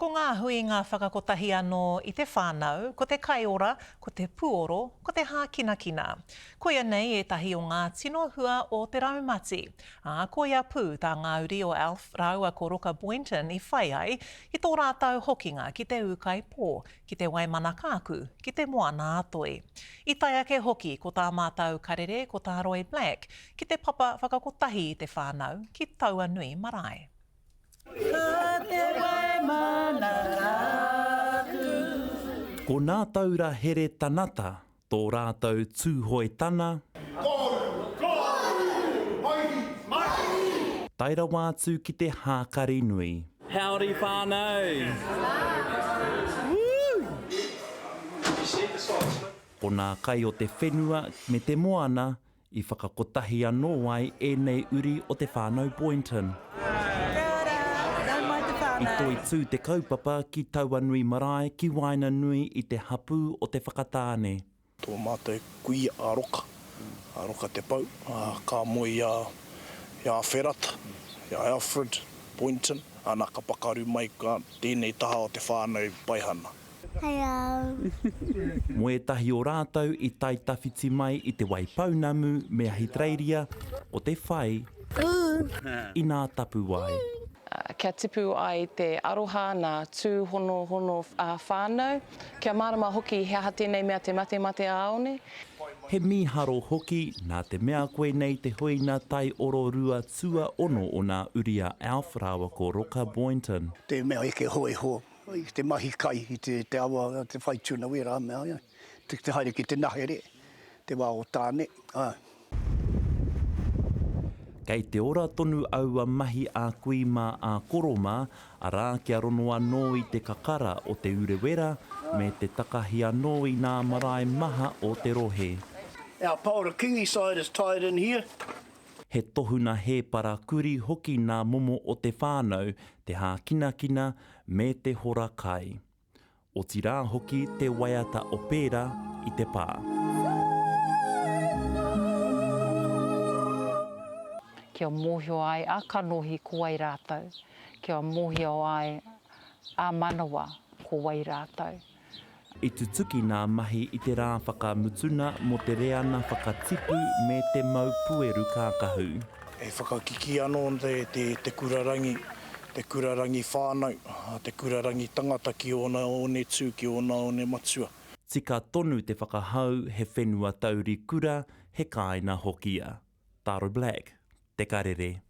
Ko ngā huinga whakakotahi anō i te whānau, ko te kaiora, ko te puoro, ko te hākinakina. Koia nei ētahi o ngā tino hua o te raumati. Ā, koia pū tā ngā uri o Alf rāua ko Roka Boynton i whai ai i tō rātou hokinga ki te ūkaipō, ki Te Waimanakaaku, ki Te Moana-a-Toi. I tae ake hoki ko tā mātou karere ko tā Roy Black ki te papa whakakotahi i te whānau ki Tauanui Marae. Ko nā taura here tanata tō rātou Tūhoe tana. Tae rawa atu ki te hākari nui. Howdy whānau! Ko nā kai o te whenua me te moana I whakakotahi anō ai ēnei uri o te whānau Boynton. I toitū te kaupapa ki Tauanui Marae ki waenganui i te hapū o Te Whakatāne. Tō mātou kuia a Roka, a Roka Te Pou, ka moe i a, i a Awherata, i a Alfred Boynton, ana ka pakaru mai tēnei taha o te whānau Paihana. Hei au. Mō ētahi o rātou i tae tawhiti mai i Te Waipounamu me Ahitereiria, ko te whai i nā tapuwae. Kia tipu ai te aroha nā tūhonohono ā-whānau, kia mārama hoki he aha tēnei mea te matemate ā-one. He mīharo hoki, nā te mea koinei te huina taiororua tuaono o nā uri a Alf rāua ko Roka Boynton. Te mea eke hōiho I te mahi kai i te awa, te whai tuna wērā mea, te haere ki te nahere, te wā o Tāne, āe. Kei te ora tonu aua mahi a kui mā a koro mā, arā kia rono anō i te kakara o Te Urewera me te takahi anō i nā marae maha o te rohe. Our Paora Kingi side is tied in here. He tohuna hēpara kurī hoki nā momo o te whānau, te hākinakina, me te hora kai. Otirā hoki te waiata opera i te pā. Kia mōhio ai a kanohi ko wai rātou, kia mōhio ai a manawa ko wai rātou. I tutuki nā mahi i te rā whakamutuna mō te reana whakatipu me te mau pueru kākahu. He whakakikī anō te kura rangi, te kura rangi whānau, te kura rangi tangata ki ōna one tū, ki ōna one matua. Tika tonu te whakahau he whenua taurikura, he kāina hoki a. Taro Black, Te Karere.